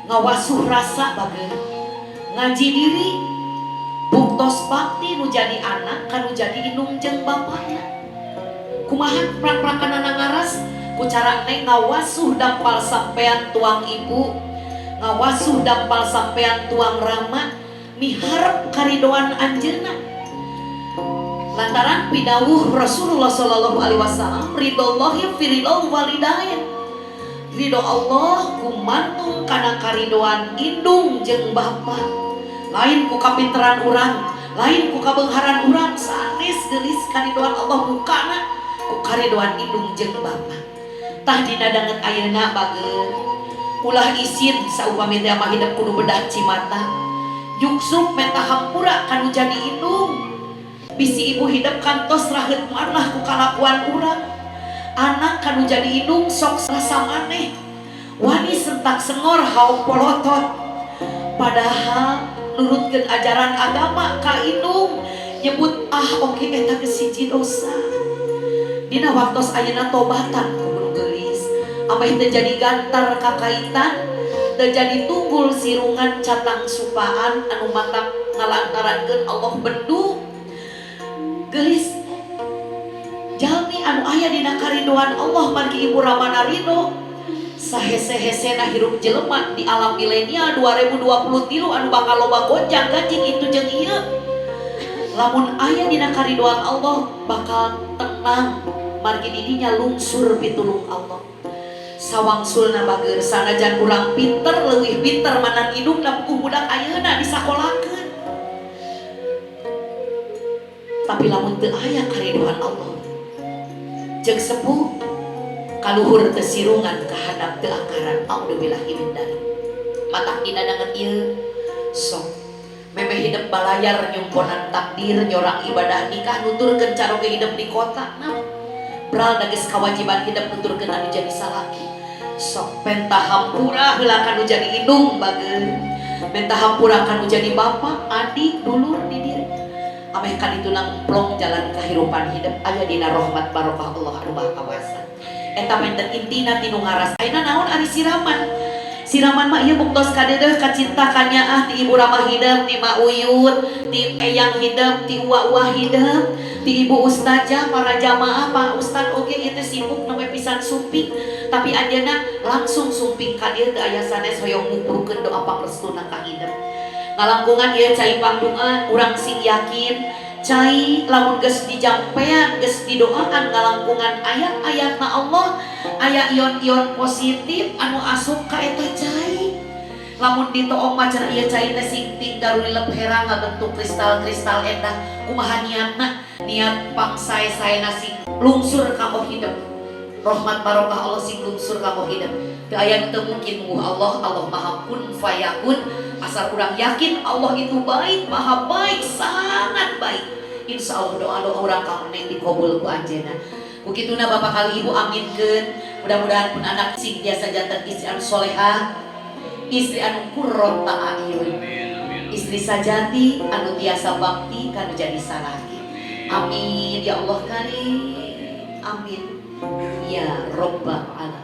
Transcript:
Ngawasuh rasa bager, ngaji diri, buktos bakti nu jadi anak ka nu jadi indung jeung bapakna. Kumaha prak-prakanana ngaras? Ku cara neng ngawasuh dampal sampean tuang ibu, ngawasuh dampal sampean tuang rama, miharep karidoan anjeunna. Lantaran pidawuh Rasulullah Shallallahu Alaihi Wasallam, ridhollahi fi ridhol walidain, ridho Allah gumantung kana karidoan indung jeung bapa. Lain ku kapinteran urang, lain ku kabeungharan urang, sanes, geulis. Karidoan Allah bukana ku karidoan indung jeung bapa. Tah, dina danget ayeuna, bager, ulah isin. Saupami teh mah hidep kudu bedah cimata, juksuk menta hampura kanu jadi indung. Bisi ibu hidep kantos raheut manah ku kalakuan urang. Anak kanu jadi indung sok rasa maneh wani sentak sengor, hauk polotot, padahal nurutkeun ajaran agama ka indung nyebut ah oke, eta geus hiji dosa. Dina waktos ayeuna tobatan ku nu geulis, ameh teu jadi gantar kakaitan, teu jadi tunggul sirungan catang supaan anu matak ngalantarankeun Allah bendu. Geulis, jalmi anu aya dina karidoan Allah margi ibu ramana ridho. Sahese-hesena hirup jelema di alam milenial 2023 anu bakal loba gonjang ganjing itu jeung ieu, lamun aya dina karidoan Allah bakal tenang margi didinya lungsur pitulung Allah. Sawangsulna, bager, sanajan urang pinter, leuwih pinter manan indungna ku budak ayeuna disakolakeun, tapi lamun teu aya karidoan Allah, jeung sepuh kaluhur teu sirungan, kahandap teu akaran. A'udzubillahi min dzalik. Matak dina danget ieu, sok memeh hidep balayar nyumponan takdir, nyorang ibadah nikah, nuturkeun caroge hidep di kota. Nah, bral da geus kewajiban hidep nuturkeun anu jadi salaki. Sok penta hampura heula kanu jadi indung, bager, menta hampura kanu jadi bapak, adik, dulur di diri, ameh kaditu plong jalan kehidupan hidup aya dina rahmat barokah Allah anu Maha Kawasa. Eta benten intina tinu ngaras. Ayeuna naon ari siraman? Siraman mah ieu buktos kadeudeuh, kacinta, kanyaah ti ibu rama hidep, ti Ma Uyut, ti eyang hidep, ti uwa-uwa hidep, ti ibu ustazah, para jamaah, Pak Ustad oge ieu teh sibuk namanya pisan sumping, tapi anjeunna langsung sumping ka dieu teu aya sanes, hoyong nguprukeun doa pangrestuna ka hidep. Ngalangkungan ieu cai pangdunga, urang sing yakin cai lamun geus dijampean, geus didoakan, ngalangkungan ayat-ayatna Allah, aya ion-ion positif anu asup ka eta cai. Lamun ditoong mah cenah ieu cai teh sing tinggal lilep herang ngabentuk kristal-kristal endah. Kumaha niatna? Niat pangsae-saena sing lungsur kanggo hidup, rahmat barokah Allah sing lungsur kanggo hidup. Teu aya nu teu mungkin mu Allah. Allah Maha kun fayakun. Asal urang yakin Allah itu baik, maha baik, sangat baik, insya Allah doa-doa urang ka neng dikabul ku anjeunna. Kukituna bapak kali ibu aminkeun, mudah-mudahan pun anak sing biasa janten istri anu solehah, istri anu qurrota a'yun, istri sajati anu tiasa bakti kanu jadi salaki. Amin ya Allah karim, amin ya robbal alamin.